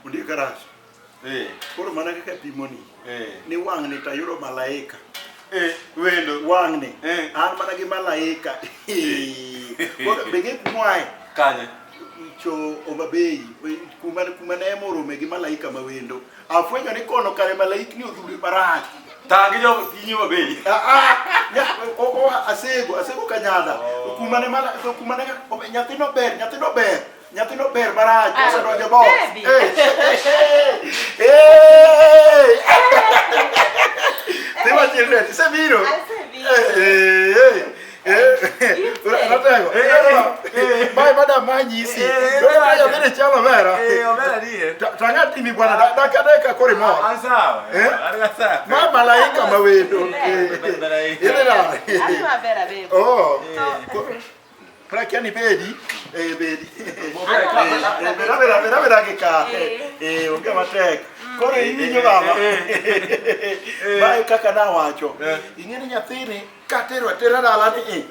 Ondiek karach. Eh. Koro mana kaka pimoni. Eh. Ni wang'ni to ayudo malaika. Eh, wendo. Wang'ni. Eh. An mana gi malaika. Koro be ng'e kumwae. Kanye? Cho Homa Bay, kuma ne morome gi malaika ma wendo. Afwenyo ni kono kare malaikni odhure marach. Tang' jo piny Homa Bay. Ah, ah, asego, asego kanyada. Oh. Kuma ne mala, kuma ne nyathino ber, nyathino ber. Nyathino ber marach, Ah, osedonjo box. baby. Eh, eh, Sima children, isebiro? Asebiro. Eh, eh, eh. Ratego. Eh, eh. Mae madam manyisi. Eh, eh, Dole ka nyathini chalo omera. Eh, omera die. To ang'o timi bwana, dakika koro imor. An sawa. Eh? An sawa. Ma malaika ma wendo. Eh. Ber ahinya. Idhi nade? Adhi maber abedo. Oh. To- Prakia ni bedi, eh bedi. Aneno Eh, beda beda beda beda gi ka. Eh. Eh, onge matek. Koro iwinjo baba. Eh. Mae kaka nawacho. Eh. Ing'e ni nyathini katero atera dala ni eh.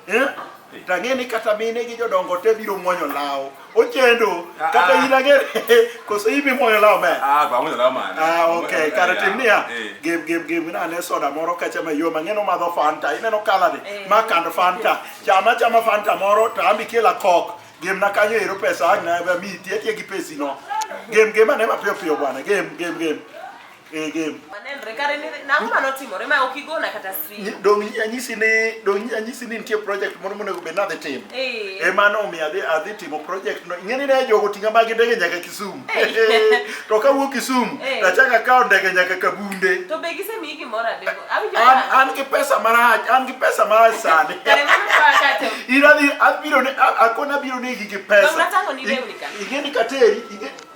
Eh. Eh? To ang'e ni kata mine gi jodongo te biro muonyo law. Ochendo. Ah, Kata ah. in ang'e koso in mimuonyo law me. Ah, ba muonyo law mane. Ah, okay. Kare tim niya. Eh. Gem gem gem na ane soda moro kacha mayom. Ang'e no madho Fanta. Ineno kala ni. Eh. Ma kand Fanta. Chama chama Fanta moro to ambi kela kok. Gem na kanyo ero pesa ang na ba mi tie tie gi pesi no. Gem gem ane mapiyo piyo bwana. Gem gem gem. Eh gem. Wanenre kare ni nang'o manotimore ma ok igona kata simu. Dong anyisi ni dong anyisi ni nitie project moro monego bed ni adhi timo. Eh. Ema nomiyo adhi timo project no. Ing'e ni ne jogo ting'a mag ndege nyaka Kisumu. Eh. To kawuok Kisumu Eh. to achako akawo ndege nyaka Kabunde. To be gisemiyi gimoro adeko. Awinjo An ka an gi pesa marach, an gi pesa marach sani. kare mano paka to In adhi abiro ne akona abiro negi gi pesa. Dong natang'o ni lewni ka. Ing'e ni kateri,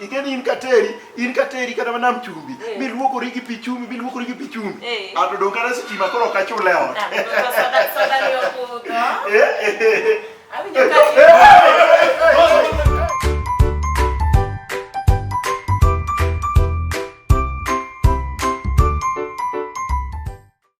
ing'e ni in kateri, in kateri kata mana nam chumbi. Eh. Miluokori gi pi chumbi, miluokori gi pi chumbi. Eh. Ato dong kata sitima koro ok achul e ot. Ah, to soda soda ni okudho. Eh, eh, eh. Awinjo ka